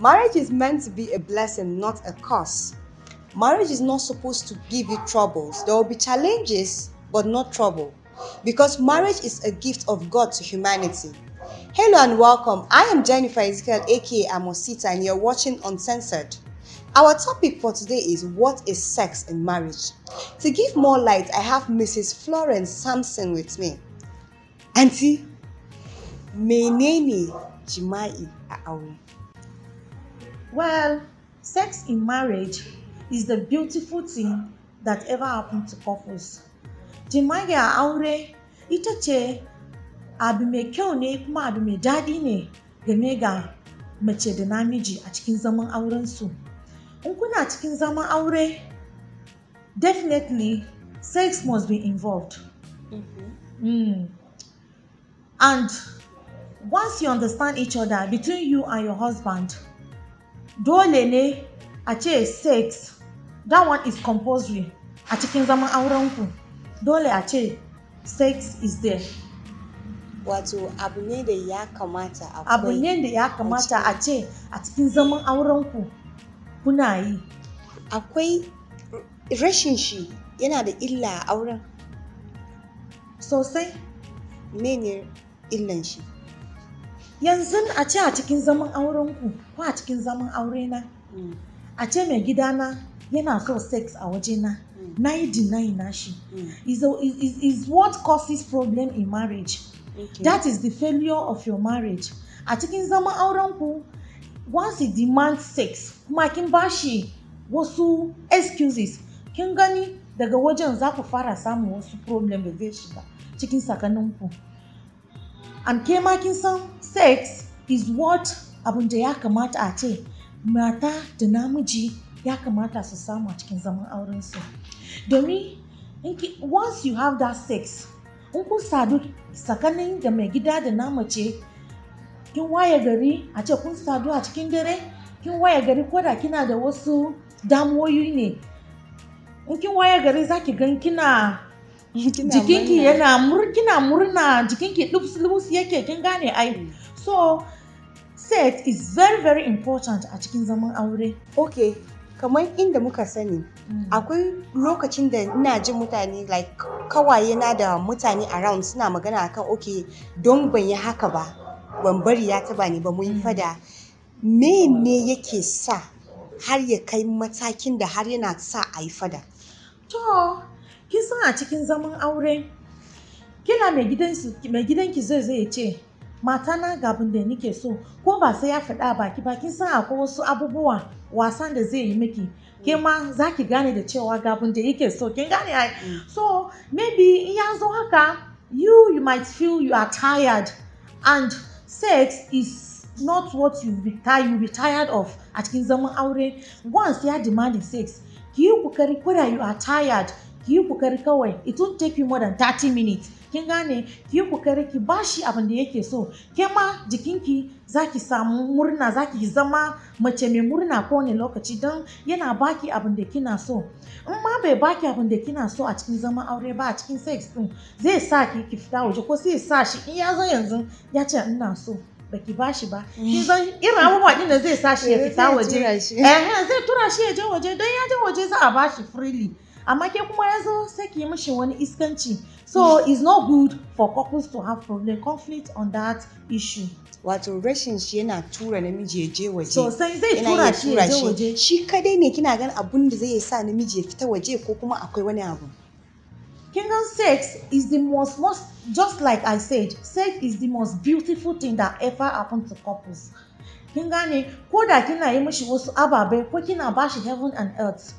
Marriage is meant to be a blessing, not a curse. Marriage is not supposed to give you troubles. There will be challenges, but not trouble. Because marriage is a gift of God to humanity. Hello and welcome. I am Jennifer Ezekiel, aka Amosita, and you're watching Uncensored. Our topic for today is what is sex in marriage? To give more light, I have Mrs. Florence Sampson with me. Auntie, menene jima'i a aure? Well, sex in marriage is the beautiful thing that ever happened to couples. Jima'i a aure ita ce abu mai kyau ne kuma abu mai daɗi ne game ga mace da namiji a cikin zaman aurensu. In kuna cikin zaman aure, definitely sex must be involved. And once you understand each other between you and your husband, dole ne a ce sex, that one is compulsory a cikin zaman aurenku. Dole a ce sex is there. Wato abu ne da ya kamata akwai. Abu ne da ya kamata a ce a cikin zaman aurenku kuna yi. Akwai rashin shi yana da illa a auren. Sosai. Mene illan shi? Yanzu a ce a cikin zaman aurenku ko a cikin zaman aurena, a ce mai gidana yana so sex a wajena, na yi deny nashi. Is what causes problem in marriage. That is the failure of your marriage. A cikin zaman aurenku, once he demands sex, kuma kin bashi wasu excuses, kin gani daga wajen za ku fara samun wasu problem da zai shiga cikin tsakaninku. And ke ma kin san sex is what abun da ya kamata a ce mata da namiji ya kamata su samu a cikin zaman aurensu. Domin once you have that sex, in kun sadu tsakanin da mai gida da na mace, kin waye gari a ce kun sadu a cikin dare, kin waye gari ko da kina da wasu damuwoyi ne. In kin waye gari za ki gan kina jikinki yana kina murna, jikinki lubus yake, kin gane ai. So sex is very very important a cikin zaman aure. Okay, kamar inda muka sani, akwai lokacin da ina jin mutane like kawaye na da mutane around suna magana akan okay, don ban yi haka ba, ban bari ya taba ni ba, mun yi fada. Mene yake sa har ya kai matakin da har yana sa a yi fada? To, kin san a cikin zaman aure, kila mai gidanki zai ce, matana ga abin da nike so, ko ba sai ya faɗa baki ba, kin san akwai wasu abubuwa wasan da zai yi miki. Ke ma za ki gane da cewa ga abin da yake so, kin gane ai. So maybe in ya zo haka, you might feel you are tired, and sex is not what you be tired of a cikin zaman aure. Once ya demanding sex, ki yi kokari ko da you are tired, ki yi kokari kawai, it won't take you more than 30 minutes. Kin gane, ki yi kokari ki bashi abin da yake so. Ke ma jikinki za ki samu murna, za ki zama mace mai murna kowane lokaci don yana baki abin da kina so. In ma bai baki abin da kina so a cikin zaman aure ba, a cikin sex din, zai sa ki ki fita waje ko sai sa shi in ya zo yanzu ya ce ina so, baki bashi ba. Kin san irin abubuwa din da zai sa shi ya fita waje. Zai tura shi ya je waje, don ya je waje za a bashi freely. Amma ke kuma ya zo sai ki yi mishi wani iskanci. So it's not good for couples to have problem, conflict on that issue. Wato rashin shi yana tura namiji ya je waje. Sosai zai tura shi ya je waje. Shi kadai ne kina ganin abun da zai sa namiji ya fita waje ko kuma akwai wani abu? Kin gan sex is the most just like I said, sex is the most beautiful thing that ever happened to couples. Kin gane, ko da kina yi mishi wasu ababai ko kina bashi heaven and earth,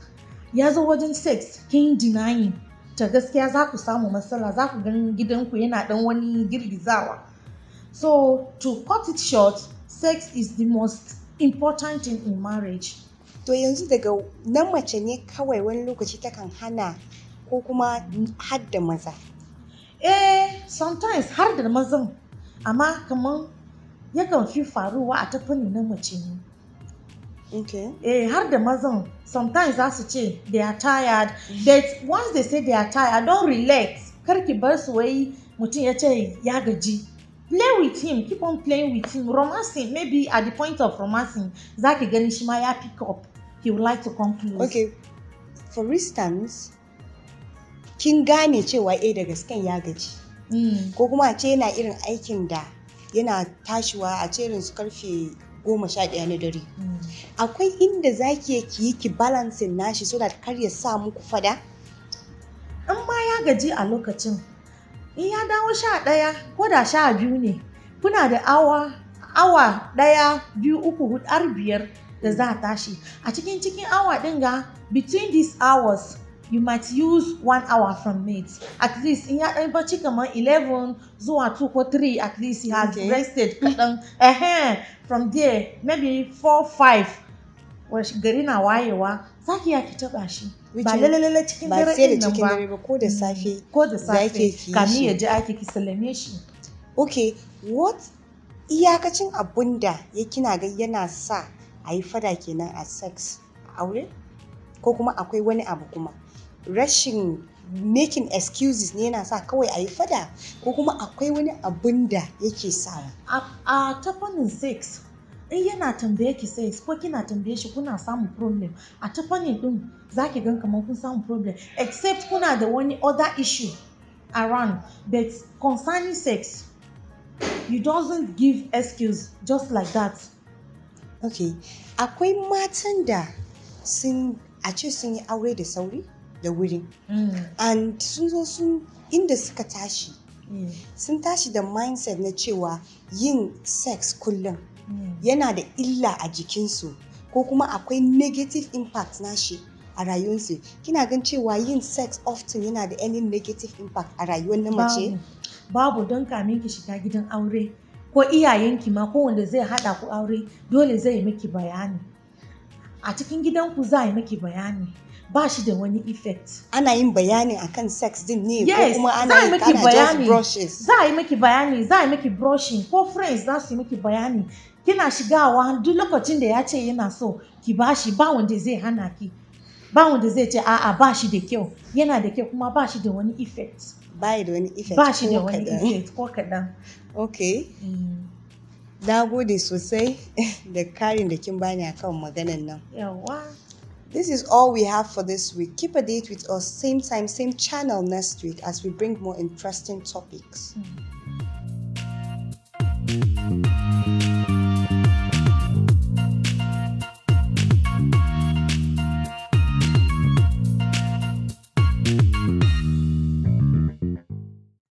ya zo wajen sex kin denying, ta gaskiya za ku samu matsala, za ku gan gidanku yana dan wani girgizawa. So to cut it short, sex is the most important thing in marriage. To yanzu daga nan mace ne kawai wani lokaci takan hana ko kuma har da maza? Sometimes har da mazan, amma kaman yakan fi faruwa a ta fanni na mace ne. Okay. Har da mazan sometimes za su ce they are tired, but once they say they are tired, don't relax. Kar ki bar su wai mutum ya ce ya gaji. Play with him, keep on playing with him, romancing. Maybe at the point of romancing, za ki gani shi ma ya pick up. He would like to come close. Okay, for instance, kin gane cewa eh da gasken ya gaji. Ko kuma a ce yana irin aikin da yana tashiwa a ce irin su karfe 11 na dare. Akwai inda za ki yi ki balancing nashi so that kar ya sa muku fada? In ma ya gaji a lokacin, in ya dawo 11 ko da 12 ne, kuna da awa 1, 2, 3, 4 har 5 da za a tashi. A cikin awa ɗin ga, between these hours, you might use 1 hour from it. At least in ya ɗan bacci kamar 11 zuwa 2 ko 3, at least he has rested kaɗan. From there, maybe 4, 5, gari na wayewa, za ki iya ki taɓa shi. Ba lalle cikin dare ɗin nan ba. Ba sai da cikin dare ba, ko da safe. Ko da safe, kamin ya je aiki ki sallame shi. Okay, what iyakacin abun da ya kina ga yana sa a yi fada kenan a sex a aure? Ko kuma akwai wani abu kuma? Rashin making excuses ne yana sa kawai a yi fada, ko kuma akwai wani abun da yake sawa? A ta fannin sex, in yana tambaye ki sex ko kina tambaye shi, kuna samun problem. A ta fannin ɗin za ki gan kamar kun samu problem, except kuna da wani other issue around. But concerning sex, you doesn't give excuse just like that. Okay, akwai matan da sun a ce sun yi aure da sauri da wuri. And sun zo sun inda suka tashi, sun tashi da mindset na cewa yin sex kullum yana da illa a jikinsu, ko kuma akwai negative impact nashi a rayuwarsu. Kina gan cewa yin sex often yana da any negative impact a rayuwar na mace? Babu, don kamin ki shiga gidan aure ko iyayenki ma ko wanda zai haɗa ku aure, dole zai yi miki bayani. A cikin gidanku za a yi miki bayani. Ba shi da wani effect. Ana yin bayani akan sex din ne, ko Yes, kuma za ana a yi yi miki ana just bayani. brushes? Za a yi miki bayani, za a yi miki brushing, ko friends za su yi miki bayani. Kina shigawa duk lokacin da ya ce yana so ki bashi, ba wanda zai hana ki. Ba wanda zai ce a'a ba shi da kyau. Yana da kyau kuma ba shi da wani effect. Ba da wani effect Ba shi da ko wani kaɗan. effect ko kaɗan. Okay. Na gode sosai da karin da kin bani akan maganan nan. Yawwa. This is all we have for this week. Keep a date with us, same time, same channel next week as we bring more interesting topics.